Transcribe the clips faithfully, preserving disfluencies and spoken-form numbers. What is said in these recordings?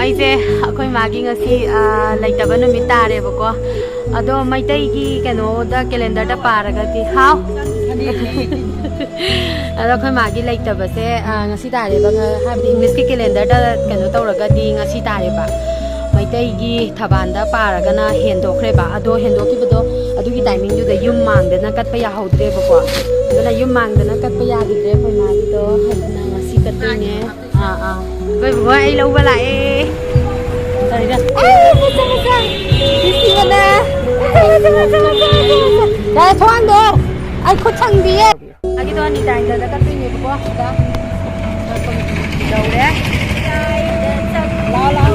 ꯑꯩꯁꯦ ꯑꯩꯈꯣꯏ ꯃꯥꯒꯤ ꯉꯁꯤ, ꯑ, ꯂꯩꯇꯕ ꯅꯨꯃꯤꯠ ꯇꯥꯔꯦꯕꯀꯣ꯫ ꯑꯗꯣ ꯃꯩꯇꯩꯒꯤ ꯀꯩꯅꯣꯗ, ꯀꯦꯂꯦꯟꯗꯔꯗ ꯄꯥꯔꯒꯗꯤ, ꯍꯥꯎ꯫ ꯑꯗꯣ ꯑꯩꯈꯣꯏ ꯃꯥꯒꯤ ꯂꯩꯇꯕꯁꯦ, ꯑ, ꯉꯁꯤ ꯇꯥꯔꯦꯕ, ꯉ-, ꯍꯥꯏꯕꯗꯤ ꯏꯪꯂꯤꯁꯀꯤ ꯀꯦꯂꯦꯟꯗꯔꯗ ꯀꯩꯅꯣ ꯇꯧꯔꯒꯗꯤ ꯉꯁꯤ ꯇꯥꯔꯦꯕ꯫ ꯃꯩꯇꯩꯒꯤ ꯊꯕꯥꯟꯗ ꯄꯥꯔꯒꯅ ꯍꯦꯟꯗꯣꯛꯈ꯭ꯔꯦꯕ꯫ ꯑꯗꯣ ꯍꯦꯟꯗꯣꯛꯈꯤꯕꯗꯣ ꯑꯗꯨꯒꯤ ꯇꯥꯏꯃꯤꯡꯗꯨꯗ ꯌꯨꯝ ꯃꯥꯡꯗꯅ ꯀꯠꯄ ꯌꯥꯍꯧꯗ꯭ꯔꯦꯕꯀꯣ꯫ ꯑꯗꯨꯅ ꯌꯨꯝ ꯃꯥꯡꯗꯅ ꯀꯠꯄ ꯌꯥꯈꯤꯗ꯭ꯔꯦ ꯑꯩꯈꯣꯏ ꯃꯥꯒꯤꯗꯣ꯫ ꯑꯗꯨꯅ ꯉꯁꯤ ꯀꯠꯇꯣꯏꯅꯦ꯫ ꯑꯥ, ꯑꯥ꯫ ꯑꯩꯈꯣꯏ ꯕꯕꯥ ꯑꯩ ꯂꯧꯕ ꯂꯥꯛꯑꯦ꯫ ꯀꯔꯤꯗ? ꯑꯦ, ꯃꯆꯥ, ꯃꯆꯥ꯫ ꯅꯨꯡꯁꯤꯕꯅ꯫ ꯃꯆꯥ, ꯃꯆꯥ, ꯃꯆꯥ, ꯃꯆꯥ, ꯃꯆꯥ꯫ ꯌꯥꯔꯦ, ꯊꯣꯡꯗꯣ꯫ ꯑꯩ ꯈꯨꯠ ꯁꯪꯗꯤꯌꯦ꯫ ꯑꯩꯒꯤꯗꯣ ꯑꯅꯤ ꯇꯥꯏꯝꯗ ꯀꯠꯇꯣꯏꯅꯦꯕꯀꯣ꯫ ꯁꯤꯗ ꯂꯧꯔꯦ꯫ ꯂꯥꯎ, ꯂꯥꯎ꯫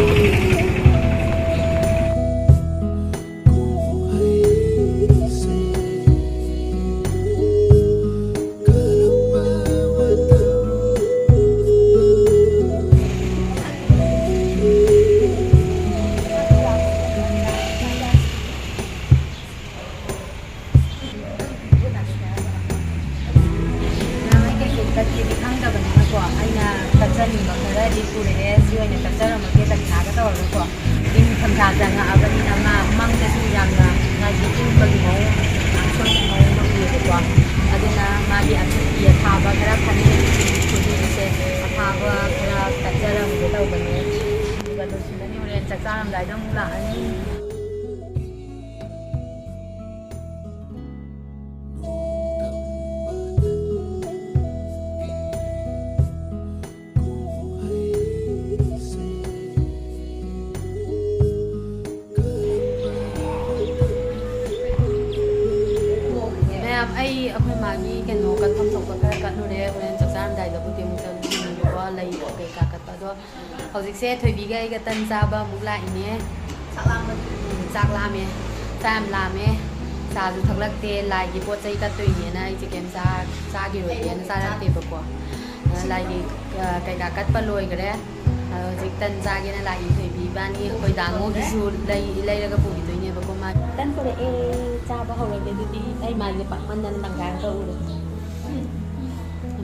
ꯅꯍꯥꯟꯋꯥꯏ ꯀꯩꯁꯨ ꯀꯠꯀꯦꯗꯤ ꯈꯪꯗꯕꯅꯤꯅꯀꯣ, ꯑꯩꯅ ꯀꯠꯆꯅꯤꯡꯕ ꯈꯔꯗꯤ ꯄꯨꯔꯛꯑꯦ꯫ ꯁꯤ ꯑꯣꯏꯅ ꯀꯠꯆꯔꯝꯃꯒꯦ, ꯗꯈꯤꯅꯥꯒ ꯇꯧꯔꯒꯀꯣ꯫ ꯏꯪꯊꯝꯊꯥ ꯆꯪꯉꯛꯑꯕꯅꯤꯅ ꯃꯥ ꯃꯪꯗꯁꯨ ꯌꯥꯝꯅ, ꯃꯥꯒꯤ ꯏꯪꯕꯒꯤ ꯃꯑꯣꯡ, ꯉꯥꯡꯁꯪꯒꯤ ꯃꯑꯣꯡ ꯑꯃ ꯎꯏꯌꯦꯕꯀꯣ꯫ ꯑꯗꯨꯅ ꯃꯥꯒꯤ ꯑꯊꯥꯕ ꯈꯔ, ꯐꯅꯦꯛ, ꯈꯨꯗꯩꯁꯦ ꯑꯊꯥꯕ ꯈꯔ ꯀꯠꯆꯔꯝꯒꯦ ꯇꯧꯕꯅꯦ꯫ ꯑꯗꯨꯒ ꯂꯣꯏꯁꯤꯜꯂꯅꯤ, ꯍꯣꯔꯦꯟ ꯆꯥꯛ ꯆꯥꯔꯝꯗꯥꯏꯗ ꯑꯃꯨꯛ ꯂꯥꯛꯑꯅꯤ꯫ ꯃꯌꯥꯝ, ꯑꯩ ꯑꯩꯈꯣꯏ ꯃꯥꯒꯤ ꯀꯩꯅꯣ ꯀꯠꯐꯝ ꯊꯣꯛꯄ ꯈꯔ ꯀꯠꯂꯨꯔꯦ꯫ ꯍꯣꯔꯦꯟ ꯆꯥꯛ ꯆꯥꯔꯝꯗꯥꯏꯗꯕꯨꯗꯤ ꯑꯃꯨꯛ ꯆꯠꯂꯨꯔꯒ ꯂꯩ ꯀꯩꯀꯥ ꯀꯠꯄ꯫ ꯑꯗꯣ ꯍꯧꯖꯤꯛꯁꯦ ꯊꯣꯏꯕꯤꯒ ꯑꯩꯒ ꯇꯟ ꯆꯥꯕ ꯑꯃꯨꯛ ꯂꯥꯛꯏꯅꯦ꯫ ꯆꯥꯛ ꯂꯥꯝꯕꯒꯤ꯫ ꯎꯝ, ꯆꯥꯛ ꯂꯥꯝꯃꯦ꯫ ꯆꯥ ꯌꯥꯝ ꯂꯥꯝꯃꯦ꯫ ꯆꯥꯁꯨ ꯊꯛꯂꯛꯇꯦ꯫ ꯂꯥꯏꯒꯤ ꯄꯣꯠ ꯆꯩ ꯀꯠꯇꯣꯏꯅꯦꯅ ꯑꯩꯁꯦ ꯀꯩꯝ ꯆꯥ-, ꯆꯥꯈꯤꯔꯣꯏꯒꯦꯅ ꯆꯥꯔꯛꯇꯦꯕꯀꯣ꯫ ꯑ, ꯂꯥꯏꯒꯤ, ꯑ, ꯀꯩꯀꯥ ꯀꯠꯄ ꯂꯣꯏꯈ꯭ꯔꯦ꯫ ꯑꯗꯣ ꯍꯧꯖꯤꯛ ꯇꯟ ꯆꯥꯒꯦꯅ ꯂꯥꯛꯏ ꯊꯣꯏꯕꯤ ꯏꯕꯥꯅꯤ꯫ ꯑꯩꯈꯣꯏ ꯗꯥ ꯉꯣꯒꯤꯁꯨ ꯂꯩ-, ꯂꯩꯔꯒ ꯄꯨꯈꯤꯗꯣꯏꯅꯦꯕꯀꯣ ꯃꯥ꯫ ꯇꯟ ꯄꯨꯔꯛꯑꯦ꯫ ꯆꯥꯕ ꯍꯧꯔꯒꯦ ꯑꯗꯨꯗꯤ꯫ ꯑꯩ ꯃꯥꯏꯁꯦ ꯄꯥꯛꯃꯟꯗꯅ ꯂꯪꯒꯥꯏ ꯑꯃ ꯎꯔꯦ꯫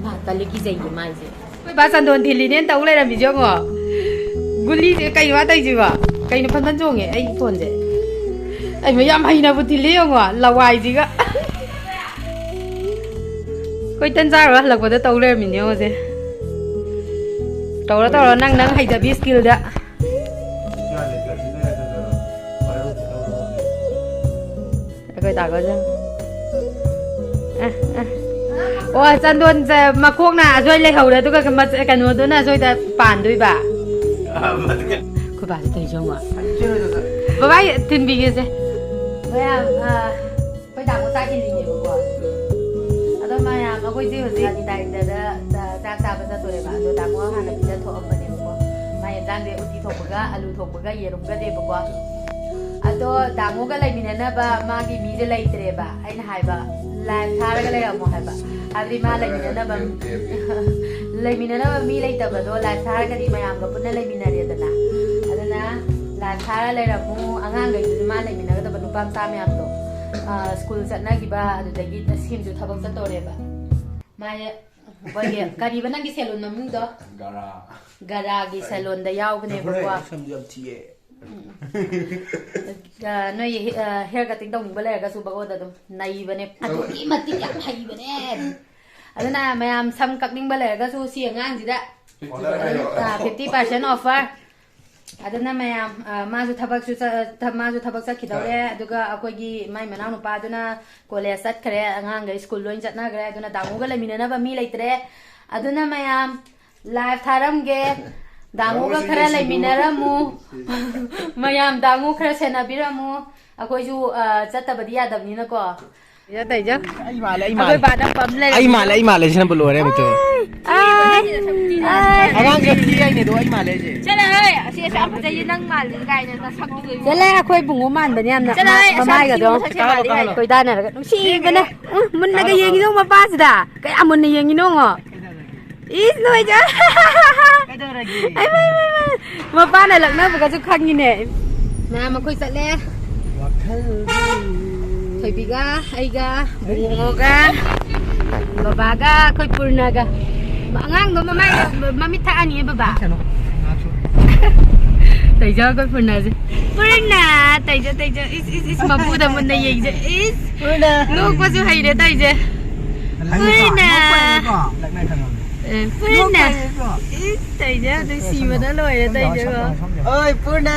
ꯃꯥ ꯀꯜꯂꯤ ꯀꯤꯖꯩꯌꯦ ꯃꯥꯏꯁꯦ꯫ ꯑꯩꯈꯣꯏ ꯕꯥ ꯆꯟꯗꯣꯟ ꯊꯤꯜꯂꯤꯅꯦꯅ ꯇꯧ ꯂꯩꯔꯝꯃꯤꯁꯦ ꯌꯦꯡꯉꯣ꯫ ꯒꯨꯂꯤꯁꯦ ꯀꯩꯅꯣ ꯃꯥ ꯇꯧꯔꯤꯁꯤꯕꯣ? ꯀꯩꯅꯣ ꯐꯟꯐꯟ ꯆꯣꯡꯉꯦ ꯑꯩꯒꯤ ꯐꯣꯟꯁꯦ? ꯑꯩ ꯃꯌꯥꯝ ꯍꯩꯅꯕꯨ ꯊꯤꯜꯂꯦ ꯌꯦꯡꯉꯣ, ꯂꯋꯥꯏꯁꯤꯒ꯫ ꯑꯩꯈꯣꯏ ꯇꯟ ꯆꯥꯔꯨꯔ ꯍꯜꯂꯛꯄꯗ ꯇꯧ ꯂꯩꯔꯝꯃꯤꯅꯦ ꯌꯦꯡꯉꯣꯁꯦ꯫ ꯇꯧꯔꯣ, ꯇꯧꯔꯣ, ꯅꯪ, ꯅꯪ ꯍꯩꯖꯕꯤ ꯁ꯭ꯀꯤꯜꯗ꯫ ꯑꯩꯈꯣꯏ ꯇꯥꯒꯣꯁꯦ꯫ ꯑ, ꯑ꯫ ꯑꯣ, ꯆꯟꯗꯣꯟ ꯆ-, ꯃꯈꯣꯡꯅ ꯑꯁꯣꯏ ꯂꯩꯍꯧꯔꯦ, ꯑꯗꯨꯒ ꯃꯆ-, ꯀꯩꯅꯣꯗꯨꯅ ꯑꯁꯣꯏꯗ ꯄꯥꯟꯗꯣꯏꯕ꯫ ꯑꯩꯈꯣꯏ ꯕꯥꯁꯦ ꯇꯧꯔꯤꯁꯦ ꯌꯦꯡꯉꯣ꯫ ꯕꯕꯥ, ꯊꯤꯟꯕꯤꯒꯦꯁꯦ꯫ ꯃꯌꯥꯝ, ꯑ, ꯑꯩꯈꯣꯏ ꯇꯥꯃꯣ ꯆꯥꯛ ꯏꯜꯂꯤꯅꯦꯕꯀꯣ꯫ ꯑꯗꯣ ꯃꯌꯥꯝ ꯑꯩꯈꯣꯏꯁꯦ ꯍꯧꯖꯤꯛ ꯗꯥꯏꯔꯦꯛꯇꯔꯗ ꯆꯥ-, ꯆꯥꯛ ꯆꯥꯕ ꯆꯠꯇꯣꯔꯦꯕ꯫ ꯑꯗꯣ ꯇꯥꯃꯣ ꯍꯥꯟꯅ ꯄꯤꯖꯊꯣꯛꯑꯝꯕꯅꯦꯕꯀꯣ꯫ ꯃꯥꯏ ꯌꯦꯟꯖꯥꯡꯁꯦ ꯎꯇꯤ ꯊꯣꯡꯕꯒ ꯑꯂꯨ ꯊꯣꯡꯕꯒ ꯌꯦꯔꯨꯝꯒꯅꯦꯕꯀꯣ꯫ ꯑꯗꯣ ꯇꯥꯃꯣꯒ ꯂꯩꯃꯤꯟꯅꯅꯕ ꯃꯥꯒꯤ ꯃꯤꯁꯦ ꯂꯩꯇ꯭ꯔꯦꯕ꯫ ꯑꯩꯅ ꯍꯥꯏꯕ, ꯂꯥꯏꯐ ꯊꯥꯔꯒ ꯂꯩꯔꯝꯃꯣ ꯍꯥꯏꯕ꯫ ꯍꯥꯏꯕꯗꯤ ꯃꯥ ꯂꯩꯃꯤꯟꯅꯅꯕ, ꯂꯩꯃꯤꯟꯅꯅꯕ ꯃꯤ ꯂꯩꯇꯕꯗꯣ ꯂꯥꯏꯐ ꯊꯥꯔꯒꯗꯤ ꯃꯌꯥꯝꯒ ꯄꯨꯟꯅ ꯂꯩꯃꯤꯟꯅꯔꯦꯗꯅ꯫ ꯑꯗꯨꯅ ꯂꯥꯏꯐ ꯊꯥꯔ ꯂꯩꯔꯝꯃꯨ꯫ ꯑꯉꯥꯡꯈꯩꯗꯨꯁꯨ ꯃꯥ ꯂꯩꯃꯤꯟꯅꯒꯗꯕ ꯅꯨꯄꯥ ꯃꯆꯥ ꯃꯌꯥꯝꯗꯣ, ꯑ, ꯁ꯭ꯀꯨꯜ ꯆꯠꯅꯈꯤꯕ, ꯑꯗꯨꯗꯒꯤ ꯁꯤꯝꯁꯨ ꯊꯕꯛ ꯆꯠꯇꯧꯔꯦꯕ꯫ ꯃꯥꯁꯦ ꯑꯩꯈꯣꯏꯒꯤ ꯀꯔꯤꯕ ꯅꯪꯒꯤ ꯁꯦꯂꯨꯟ ꯃꯃꯤꯡꯗꯣ? ꯒꯥꯔꯥ꯫ ꯒꯥꯔꯥꯒꯤ ꯁꯦꯂꯣꯟꯗ ꯌꯥꯎꯕꯅꯦꯕꯀꯣ꯫ ꯁꯝꯁꯨ ꯌꯥꯝ ꯊꯤꯌꯦ꯫ ꯑ, ꯅꯣꯏ, ꯑ, ꯍꯤꯌꯔ ꯀꯠꯇꯤꯡ ꯇꯧꯅꯤꯡꯕ ꯂꯩꯔꯒꯁꯨ ꯚꯒꯣꯗ ꯑꯗꯨꯝ ꯅꯩꯕꯅꯦ꯫ ꯑꯗꯨꯛꯀꯤ ꯃꯇꯤꯛ ꯌꯥꯝ ꯍꯩꯕꯅꯦ꯫ ꯑꯗꯨꯅ ꯃꯌꯥꯝ ꯁꯝ ꯀꯛꯅꯤꯡꯕ ꯂꯩꯔꯒꯁꯨ ꯁꯤ ꯑꯉꯥꯡꯁꯤꯗ, ꯑ, ꯐꯤꯐꯇꯤ ꯄꯥꯔꯁꯦꯟ ꯑꯣꯐꯔ꯫ ꯑꯗꯨꯅ ꯃꯌꯥꯝ, ꯑ, ꯃꯥꯁꯨ ꯊꯕꯛꯁꯨ ꯆ-, ꯊ-, ꯃꯥꯁꯨ ꯊꯕꯛ ꯆꯠꯈꯤꯗꯧꯔꯦ꯫ ꯑꯗꯨꯒ ꯑꯩꯈꯣꯏꯒꯤ ꯃꯥꯏ ꯃꯅꯥꯎꯅꯨꯄꯥꯗꯨꯅ ꯀꯣꯂꯦꯖ ꯆꯠꯈ꯭ꯔꯦ꯫ ꯑꯉꯥꯡꯈꯩ ꯁ꯭ꯀꯨꯜ ꯂꯣꯏ ꯆꯠꯅꯈ꯭ꯔꯦ꯫ ꯑꯗꯨꯅ ꯗꯥꯃꯨꯒ ꯂꯩꯃꯤꯟꯅꯅꯕ ꯃꯤ ꯂꯩꯇ꯭ꯔꯦ꯫ ꯑꯗꯨꯅ ꯃꯌꯥꯝ ꯂꯥꯏꯐ ꯊꯥꯔꯝꯒꯦ꯫ ꯗꯥꯃꯨꯒ ꯈꯔ ꯂꯩꯃꯤꯟꯅꯔꯝꯃꯨ꯫ ꯃꯌꯥꯝ ꯗꯥꯃꯨ ꯈꯔ ꯁꯦꯟꯅꯕꯤꯔꯝꯃꯨ꯫ ꯑꯩꯈꯣꯏꯁꯨ, ꯑ, ꯆꯠꯇꯕꯗꯤ ꯌꯥꯗꯕꯅꯤꯅꯀꯣ꯫ ꯌꯥ, ꯇꯩꯖ꯫ ꯑꯩ ꯃꯥꯜꯂꯦ, ꯑꯩ ꯑꯩꯈꯣꯏ ꯃꯥꯜꯂꯦ꯫ ꯕꯥꯗ ꯄꯝ ꯂꯩꯔꯦ꯫ ꯑꯩ ꯃꯥꯜꯂꯦ, ꯑꯩ ꯃꯥꯜꯂꯦ, ꯁꯤꯅꯕꯨ ꯂꯣꯏꯔꯦ, ꯑꯃꯨꯛꯇ꯫ ꯑꯥꯏ, ꯑꯥꯏ꯫ ꯑꯉꯥꯡꯁꯦ ꯌꯥꯝ ꯊꯤ ꯍꯥꯏꯅꯦ, ꯑꯗꯣ ꯑꯩ ꯃꯥꯜꯂꯦ ꯍꯥꯏꯁꯦ꯫ ꯆꯠꯂꯣꯍꯦ, ꯑꯁꯤ ꯑꯁꯨꯛ ꯌꯥꯝ ꯐꯖꯩꯁꯦ ꯅꯪ ꯃꯥꯜꯂꯤ ꯀꯥꯏꯅ ꯅꯁꯛꯇꯨꯒ꯫ ꯆꯠꯂꯣꯍꯦ, ꯑꯩꯈꯣꯏ ꯕꯨꯡꯉꯣ ꯃꯥꯟꯕꯅꯦ ꯌꯥꯝꯅ꯫ ꯆꯠꯂꯣꯍꯦ, ꯃ-, ꯑꯁꯨꯛ ꯌꯥꯝ ꯃꯃꯥꯏꯒꯗꯣ꯫ ꯊꯤꯕ ꯃꯁꯛꯁꯦ ꯃꯥꯜꯂꯤ ꯀꯥꯍꯜꯂꯣ, ꯀꯥꯏꯅ꯫ ꯀꯥꯍꯜꯂꯣ꯫ ꯀꯣꯏꯗꯥꯅꯔꯒ ꯅꯨꯡꯁꯤꯕꯅꯦ꯫ ꯎꯝ, ꯃꯨꯟꯅꯒ ꯀꯥꯍꯜꯂꯣ, ꯌꯦꯡꯉꯤꯗꯣ ꯀꯥꯍꯜꯂꯣ꯫ ꯃꯄꯥꯁꯤꯗ꯫ ꯀꯌꯥꯝ ꯃꯨꯟꯅ ꯌꯦꯡꯉꯤꯅꯣ ꯌꯦꯡꯉꯣ꯫ ꯏꯁ, ꯅꯣꯏꯖ-, ꯀꯩꯗꯧꯔꯒꯦ? ꯑꯩ, ꯃꯥ, ꯃꯥ, ꯃꯥ꯫ ꯃꯄꯥꯅ ꯂꯛꯅꯕꯒꯁꯨ ꯈꯪꯉꯤꯅꯦ꯫ ꯃꯌꯥꯝ ꯑꯩꯈꯣꯏ ꯆꯠꯂꯦ꯫ ꯋꯥꯈꯜꯒꯤ ꯊꯣꯏꯕꯤꯒ, ꯑꯩꯒ, ꯕꯨꯡꯉꯣꯒ, ꯕꯕꯥꯒ, ꯑꯩꯈꯣꯏ ꯄꯨꯔꯅꯒ꯫ ꯑꯉꯥꯡꯗꯣ ꯃꯃꯥꯏ, ꯃꯃꯤꯠ ꯊꯛꯑꯅꯤꯌꯦ ꯕꯕꯥ꯫ ꯀꯩꯅꯣ, ꯉꯥꯏꯍꯥꯛꯁꯨ꯫ ꯇꯩꯖ ꯑꯩꯈꯣꯏ ꯄꯨꯔꯅꯁꯦ꯫ ꯄꯨꯔꯅ! ꯇꯩꯖ, ꯇꯩꯖ꯫ ꯏꯁ, ꯏꯁ, ꯏꯁ, ꯃꯄꯨꯗ ꯃꯨꯟꯅ ꯌꯦꯡꯖ꯫ ꯏꯁ! ꯄꯨꯔꯅ! ꯅꯣꯛꯄꯁꯨ ꯍꯩꯔꯦ ꯇꯩꯖ꯫ ꯄꯨꯔꯅ! ꯑꯦ, ꯄꯨꯔꯅ! ꯏꯁ, ꯇꯩꯖ, ꯅꯨꯡꯁꯤꯕꯅ ꯂꯣꯏꯔꯦ ꯇꯩꯖꯀꯣ꯫ ꯑꯣꯏ, ꯄꯨꯔꯅ!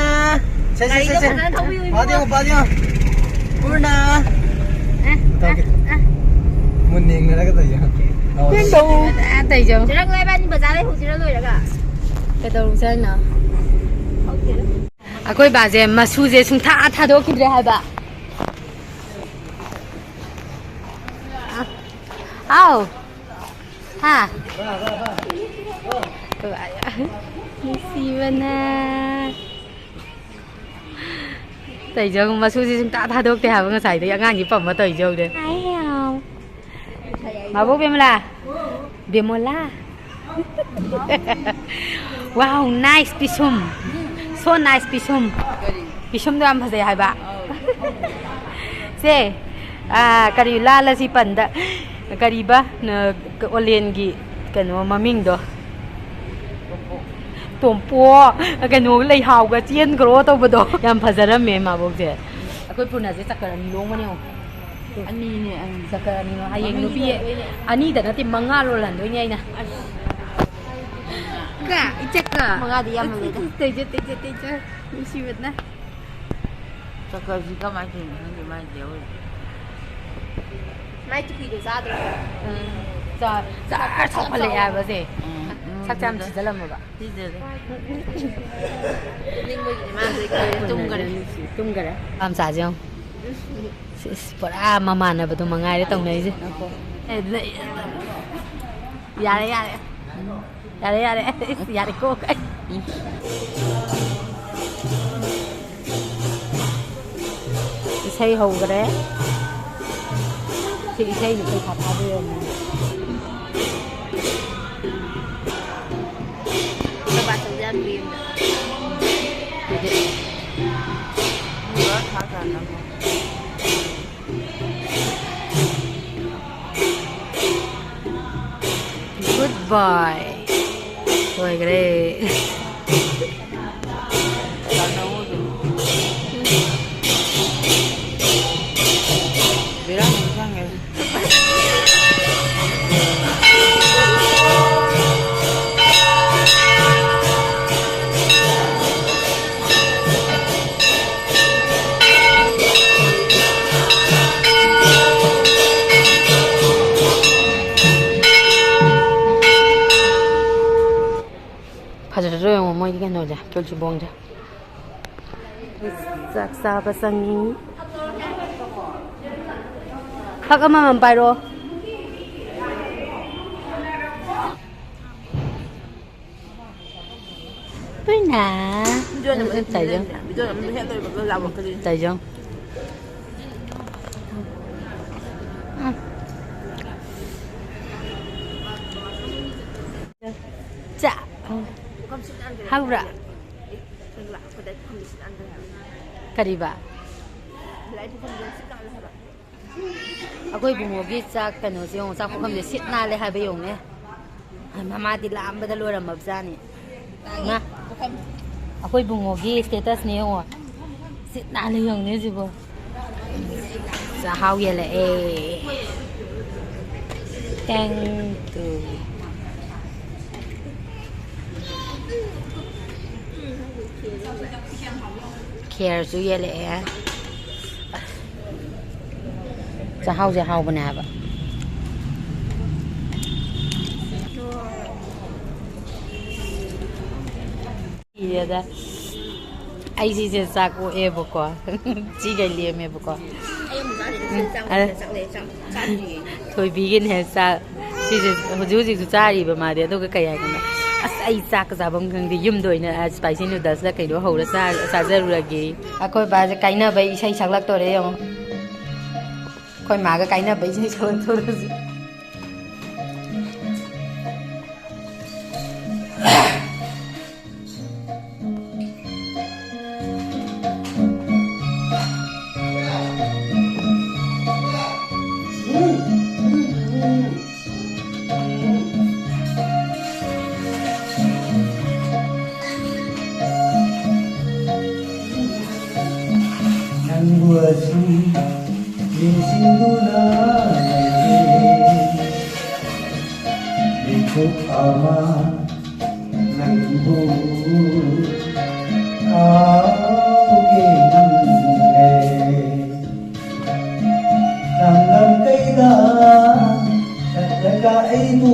ꯁꯦ, ꯁꯦ, ꯁꯦ, ꯁꯦ꯫ ꯒꯥꯔꯤꯗꯣ ꯐꯖꯅ ꯊꯧꯕꯤꯌꯨ, ꯏꯕꯨꯡꯉꯣ꯫ ꯄꯥꯗꯤꯌꯣ, ꯄꯥꯗꯤꯌꯣ꯫ ꯄꯨꯔꯅ! ꯑꯦ, ꯇꯧꯒꯦ꯫ ꯑꯦ, ꯑꯦ꯫ ꯃꯨꯟꯅ ꯌꯦꯡꯅꯔꯒ ꯇꯧꯖꯦ꯫ ꯇꯧ꯫ ꯇꯧ꯫ ꯑꯦ, ꯇꯧꯖꯦ꯫ ꯆꯦꯔꯪ ꯂꯩꯕꯥꯅꯤ ꯕꯖꯥꯔ ꯂꯩꯍꯧꯁꯤꯔ ꯂꯣꯏꯔꯒ? ꯀꯩꯗꯧꯔꯨꯁꯦ ꯍꯥꯏꯅꯣ? ꯈꯪꯗꯦꯗ꯫ ꯑꯩꯈꯣꯏ ꯕꯥꯁꯦ ꯃꯁꯨꯁꯦ ꯁꯨꯡꯊꯥ ꯊꯥꯗꯣꯛꯈꯤꯗ꯭ꯔꯦ ꯍꯥꯏꯕ꯫ ꯑꯥꯎ꯫ ꯍꯥ? ꯅꯨꯡꯁꯤꯕꯅ꯫ ꯇꯩꯖꯧ ꯃꯁꯨꯁꯤ ꯁꯨꯡꯇꯥ ꯊꯥꯗꯣꯛꯇꯦ ꯍꯥꯏꯕ, ꯉꯁꯥꯏꯗꯒꯤ ꯑꯉꯥꯡꯁꯤ ꯄꯝꯃ ꯇꯧꯔꯤꯁꯦ ꯌꯦꯡꯉꯨꯅꯦ꯫ ꯃꯥꯕꯣꯛ ꯕꯦꯃꯣꯂꯥ꯫ ꯕꯦꯃꯣꯂꯥ꯫ Wow, nice ꯄꯤꯁꯨꯝ꯫ So nice ꯄꯤꯁꯨꯝ꯫ ꯄꯤꯁꯨꯝꯗꯣ ꯌꯥꯝ ꯐꯖꯩ ꯍꯥꯏꯕ꯫ ꯁꯦ, ꯑꯥ, ꯀꯔꯤ, ꯂꯥꯜꯂꯁꯤ ꯄꯟꯗ꯫ ꯀꯔꯤꯕ, ꯅ-, ꯑꯣꯂꯦꯟꯒꯤ ꯀꯩꯅꯣ ꯃꯃꯤꯡꯗꯣ꯫ ꯇꯣꯝꯄꯣ, ꯀꯩꯅꯣ, ꯂꯩꯍꯥꯎꯒ ꯆꯦꯟꯈ꯭ꯔꯣ ꯇꯧꯕꯗꯣ꯫ ꯌꯥꯝ ꯐꯖꯔꯝꯃꯦ ꯃꯥꯕꯣꯛꯁꯦ꯫ ꯑꯩꯈꯣꯏ ꯄꯨꯔꯅꯁꯦ ꯆꯀꯔ ꯑꯅꯤ ꯂꯣꯡꯕꯅꯦ ꯌꯦꯡꯉꯣ꯫ ꯑꯅꯤꯅꯦ, ꯑꯅꯤ꯫ ꯆꯀꯔ ꯑꯅꯤꯅꯣ꯫ ꯍꯌꯦꯡ ꯃꯃꯤꯡꯗꯤ ꯅꯨꯄꯤ ꯑꯣꯏꯗꯣꯏꯅꯦ꯫ ꯑꯅꯤꯗ ꯅꯠꯇꯦ, ꯃꯉꯥ ꯂꯣꯜꯍꯟꯗꯣꯏꯅꯦ ꯑꯩꯅ꯫ ꯑꯁ꯫ ꯀ, ꯏꯆꯠꯀ꯫ ꯃꯉꯥꯗꯤ ꯌꯥꯝꯃꯜꯂꯦꯗ꯫ ꯇꯩꯖ, ꯇꯩꯖ, ꯇꯩꯖ꯫ ꯅꯨꯡꯁꯤꯕꯅ꯫ ꯆꯀꯔꯁꯤ ꯀꯃꯥꯏꯅ ꯇꯧꯔꯤꯅꯣ ꯈꯪꯗꯦ, ꯃꯥꯏꯁꯦ ꯑꯑꯣꯏꯕ꯫ ꯃꯥꯏ ꯇꯨꯄꯤꯗꯣ ꯆꯥꯗ꯭ꯔꯣ? ꯎꯝ꯫ ꯆꯥ-, ꯆꯥꯔ ꯆꯥꯎꯈꯠꯂꯛꯑꯦ ꯍꯥꯏꯕꯁꯦ꯫ ꯎꯝ, ꯎꯝ, ꯁꯛꯁꯦ ꯌꯥꯝ ꯑꯗꯨꯗ꯫ ꯊꯤꯖꯤꯜꯂꯝꯃꯕ꯫ ꯊꯤꯖꯤꯜꯂꯦ꯫ ꯇꯨꯝꯅꯤꯡꯕꯒꯤ ꯃꯥꯁꯦ ꯇꯨꯝꯈꯔꯦ꯫ ꯇꯨꯝꯈꯔꯦ꯫ ꯄꯥꯝꯆꯥꯁꯦ ꯌꯦꯡꯉꯨ꯫ ꯁꯤ, ꯁꯤ ꯄꯨꯔꯥ ꯃꯃꯥꯟꯅꯕꯗꯣ ꯃꯉꯥꯏꯔꯦ ꯇꯧꯅꯔꯤꯁꯦ꯫ ꯌꯥꯔꯦ, ꯌꯥꯔꯦ꯫ ꯌꯥꯔꯦ, ꯌꯥꯔꯦ꯫ ꯌꯥꯔꯦꯀꯣ꯫ ꯏꯁꯩ ꯍꯧꯈ꯭ꯔꯦ꯫ ꯁꯤ ꯏꯁꯩꯁꯦ ꯄꯩꯁꯥ ꯊꯥꯕ ꯑꯣꯏꯔꯝꯅꯤ꯫ ꯕꯕꯥ ꯆꯧꯖꯥꯟꯕꯤ ꯑꯃ꯫ Good boy. ꯂꯣꯏꯈ꯭ꯔꯦ꯫ ꯐꯖꯗ꯭ꯔꯣ ꯌꯦꯡꯉꯣ ꯃꯣꯏꯒꯤ ꯀꯩꯅꯣꯁꯦ, ꯇꯨꯜꯁꯤꯕꯣꯡꯁꯦ꯫ ꯆꯥꯛ ꯆꯥꯕ ꯆꯪꯉꯤ꯫ ꯐꯛ ꯑꯃꯃꯝ ꯄꯥꯏꯔꯣ꯫ ꯄꯨꯏꯅ꯫ ꯚꯤꯗꯤꯑꯣ ꯅꯝꯕ ꯎꯝ, ꯎꯝ, ꯇꯥꯏꯖꯪ꯫ ꯚꯤꯗꯤꯑꯣ ꯅꯝꯕ ꯍꯦꯛ ꯂꯣꯏꯕꯒ ꯂꯥꯎꯔꯛꯀꯗꯣꯏꯅꯤ꯫ ꯇꯥꯏꯖꯪ꯫ ꯎꯝ꯫ ꯆꯥ꯫ ꯄꯨꯈꯝ ꯁꯤꯠ ꯅꯥꯟꯗ꯭ꯔꯦ꯫ ꯍꯧꯔꯥ꯫ ꯑꯦ, ꯅꯪ ꯂꯥꯛꯄꯗ ꯄꯨꯈꯝꯗꯣ ꯁꯤꯠ ꯅꯥꯟꯗ꯭ꯔꯦ ꯍꯥꯏꯕ꯫ ꯀꯔꯤꯕ? ꯂꯥꯏ ꯄꯨꯈꯝꯗꯣ ꯁꯤꯠ ꯅꯥꯜꯂꯦ ꯍꯥꯏꯕ꯫ ꯑꯩꯈꯣꯏ ꯏꯕꯨꯡꯉꯣꯒꯤ ꯆꯥꯛ ꯀꯩꯅꯣꯁꯦ ꯌꯦꯡꯉꯣ, ꯆꯥꯛ ꯄꯨꯈꯝꯁꯦ ꯁꯤꯠ ꯅꯥꯜꯂꯦ ꯍꯥꯏꯕ ꯌꯦꯡꯉꯨꯅꯦ꯫ ꯃꯃꯥꯗꯤ ꯂꯥꯝꯕꯗ ꯂꯣꯏꯔꯝꯃꯕꯖꯥꯠꯅꯤ꯫ ꯉꯥ-, ꯑꯩꯈꯣꯏ ꯏꯕꯨꯡꯉꯣꯒꯤ statusꯅꯦ ꯌꯦꯡꯉꯣ꯫ ꯁꯤꯠ ꯅꯥꯜꯂꯦ ꯌꯦꯡꯉꯨꯅꯦ ꯁꯤꯕꯣ꯫ ꯆꯥꯛꯍꯥꯎ ꯌꯦꯜꯂꯛꯑꯦ꯫ ꯇꯦꯡ ꯇꯨ꯫ ꯈꯦꯔꯁꯨ ꯌꯦꯜꯂꯛꯑꯦ꯫ ꯆꯥꯛꯍꯥꯎꯁꯦ ꯍꯥꯎꯕꯅꯦ ꯍꯥꯏꯕ꯫ ꯏꯔꯦꯗ꯫ ꯑꯩ ꯁꯤꯁꯦ ꯆꯥꯛ ꯑꯣꯛꯑꯦꯕꯀꯣ꯫ ꯁꯤꯒꯩ ꯂꯦꯝꯃꯦꯕꯀꯣ꯫ ꯑꯩ ꯑꯃꯨꯛ ꯆꯥꯗ꯭ꯔꯤ, ꯉꯁꯤ ꯆꯥꯛ ꯎꯝ, ꯑ-, ꯆꯥꯛ ꯂꯩ, ꯆꯥꯛ ꯆꯥꯗ꯭ꯔꯤꯌꯦ꯫ ꯊꯣꯏꯕꯤꯒꯤꯅꯦ ꯆꯥꯛ꯫ ꯁꯤꯁꯦ ꯍꯧꯖꯤꯛ ꯍꯧꯖꯤꯛꯁꯨ ꯆꯥꯔꯤꯕ ꯃꯥꯗꯤ, ꯑꯗꯨꯒ ꯀꯩ ꯍꯥꯏꯒꯦ? "ꯑꯁ, ꯑꯩ ꯆꯥꯛꯀ ꯆꯥꯐꯝ ꯈꯪꯗꯦ, ꯌꯨꯝꯗ ꯑꯣꯏꯅ, ꯑ, spicy noodlesꯂ ꯀꯩꯅꯣ ꯍꯧꯔ ꯆꯥ-, ꯆꯥꯖꯔꯨꯔꯒꯦ"꯫ ꯑꯩꯈꯣꯏ ꯕꯥꯁꯦ ꯀꯥꯏꯅꯕꯩ ꯏꯁꯩ ꯁꯛꯂꯛꯇꯣꯔꯦ ꯌꯦꯡꯉꯣ꯫ ꯑꯩꯈꯣꯏ ꯃꯥꯒ ꯀꯥꯏꯅꯕꯩ ꯏꯁꯩ ꯁꯛꯂꯛꯇꯣꯔꯦ ꯍꯧꯖꯤꯛ꯫ ꯅꯪꯕꯨ ꯑꯁꯨꯝ ꯅꯤꯡꯁꯤꯡꯗꯨꯅ ꯃꯤꯀꯨꯞ ꯑꯃ ꯅꯪꯕꯨ ꯀꯥꯎꯒꯦ ꯉꯝꯗ꯭ꯔꯦ꯫ ꯂꯝꯗꯝ ꯀꯩꯗ ꯆꯠꯂꯒ ꯑꯩꯕꯨ,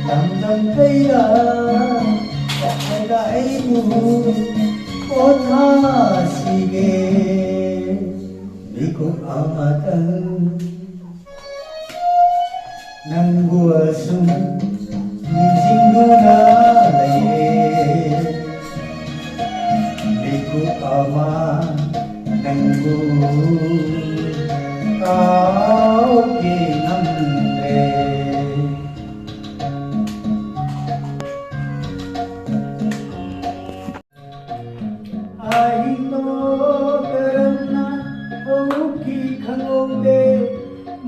ꯂꯝꯗꯝ ꯀꯩꯗ ꯆꯠꯂꯒ ꯑꯩꯕꯨ ꯄꯣꯊꯥꯁꯤꯒꯦ꯫ ꯃꯤꯀꯨꯞ ꯑꯃꯇꯪ ꯅꯪꯕꯨ ꯑꯁꯨꯝ ꯅꯤꯡꯁꯤꯡꯗꯨꯅ ꯂꯩꯔꯦ꯫ ꯃꯤꯀꯨꯞ ꯑꯃ ꯅꯪꯕꯨ ꯀꯥꯎꯒꯦ ꯉꯝꯗ꯭ꯔꯦ꯫ ꯑꯍꯤꯡꯗꯣ ꯀꯔꯝꯅ ꯍꯧꯈꯤ ꯈꯪꯍꯧꯗꯦ,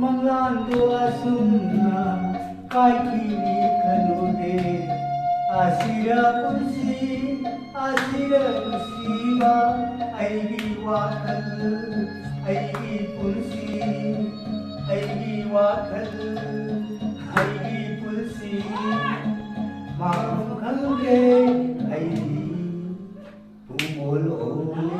ꯃꯪꯂꯥꯟꯗꯣ ꯑꯁꯨꯝꯅ ꯀꯥꯏꯈꯤꯅꯤ ꯈꯜꯂꯨꯗꯦ꯫ ꯑꯁꯤꯔ ꯄꯨꯟꯁꯤ, ꯑꯁꯤꯔ ꯅꯨꯡꯁꯤꯕ, ꯑꯩꯒꯤ ꯋꯥꯈꯜ, ꯑꯩꯒꯤ ꯄꯨꯟꯁꯤ, ꯑꯩꯒꯤ ꯋꯥꯈꯜ, ꯑꯩꯒꯤ ꯄꯨꯟꯁꯤ꯫ ꯃꯐꯝ ꯈꯪꯗꯦ ꯑꯩꯗꯤ ꯄꯨꯡꯑꯣꯜ ꯑꯣꯜꯂꯦ꯫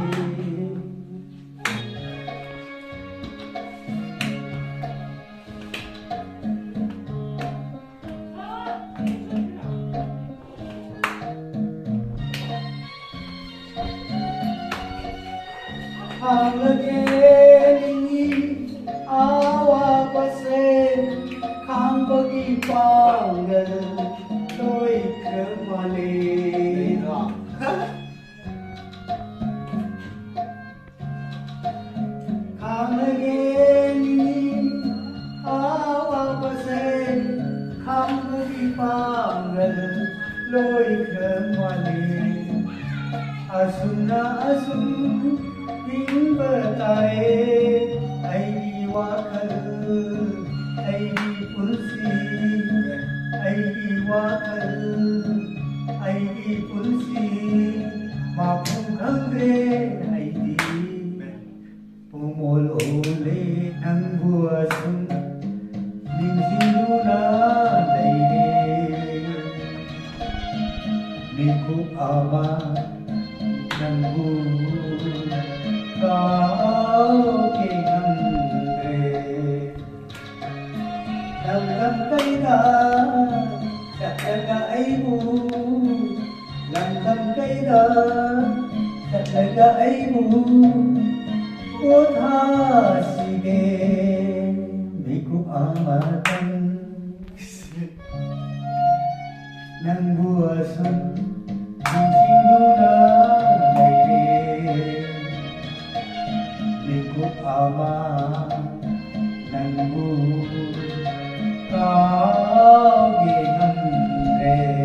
ꯈꯥꯡꯂꯒꯦ ꯅꯤꯡꯏ ꯑꯋꯥꯕꯁꯦ, ꯈꯥꯡꯕꯒꯤ ꯄꯥꯡꯒꯜ ꯂꯣꯏꯈ꯭ꯔ ꯃꯥꯜꯂꯦ꯫ ꯈꯥꯡꯂꯒꯦ ꯅꯤꯡꯏ ꯑꯋꯥꯕꯁꯦ, ꯈꯥꯡꯕꯒꯤ ꯄꯥꯡꯒꯜ ꯂꯣꯏꯈ꯭ꯔ ꯃꯥꯜꯂꯦ꯫ ꯑꯁꯨꯝꯅ ꯑꯁꯨꯝ ꯍꯤꯡꯕ ꯇꯥꯔꯦ꯫ ꯑꯩꯒꯤ ꯋꯥꯈꯜ, ꯑꯩꯒꯤ ꯄꯨꯟꯁꯤ, ꯑꯩꯒꯤ ꯋꯥꯈꯜ, ꯑꯩꯒꯤ ꯄꯨꯟꯁꯤ꯫ ꯃꯐꯝ ꯈꯪꯗ꯭ꯔꯦ ꯑꯩꯗꯤ ꯄꯨꯡꯑꯣꯜ ꯑꯣꯜꯂꯦ꯫ ꯂꯝꯗꯝ ꯀꯩꯗ ꯆꯠꯂꯒ ꯑꯩꯕꯨ, ꯂꯝꯗꯝ ꯀꯩꯗ ꯆꯠꯂꯒ ꯑꯩꯕꯨ ꯄꯣꯊꯥꯁꯤꯒꯦ꯫ ꯃꯤꯀꯨꯞ ꯑꯃꯇꯪ ꯅꯪꯕꯨ ꯑꯁꯨꯝ ꯅꯤꯡꯁꯤꯡꯗꯨꯅ ꯂꯩꯔꯦ꯫ ꯃꯤꯀꯨꯞ ꯑꯃ ꯅꯪꯕꯨ ꯀꯥꯎꯒꯦ ꯉꯝꯗ꯭ꯔꯦ꯫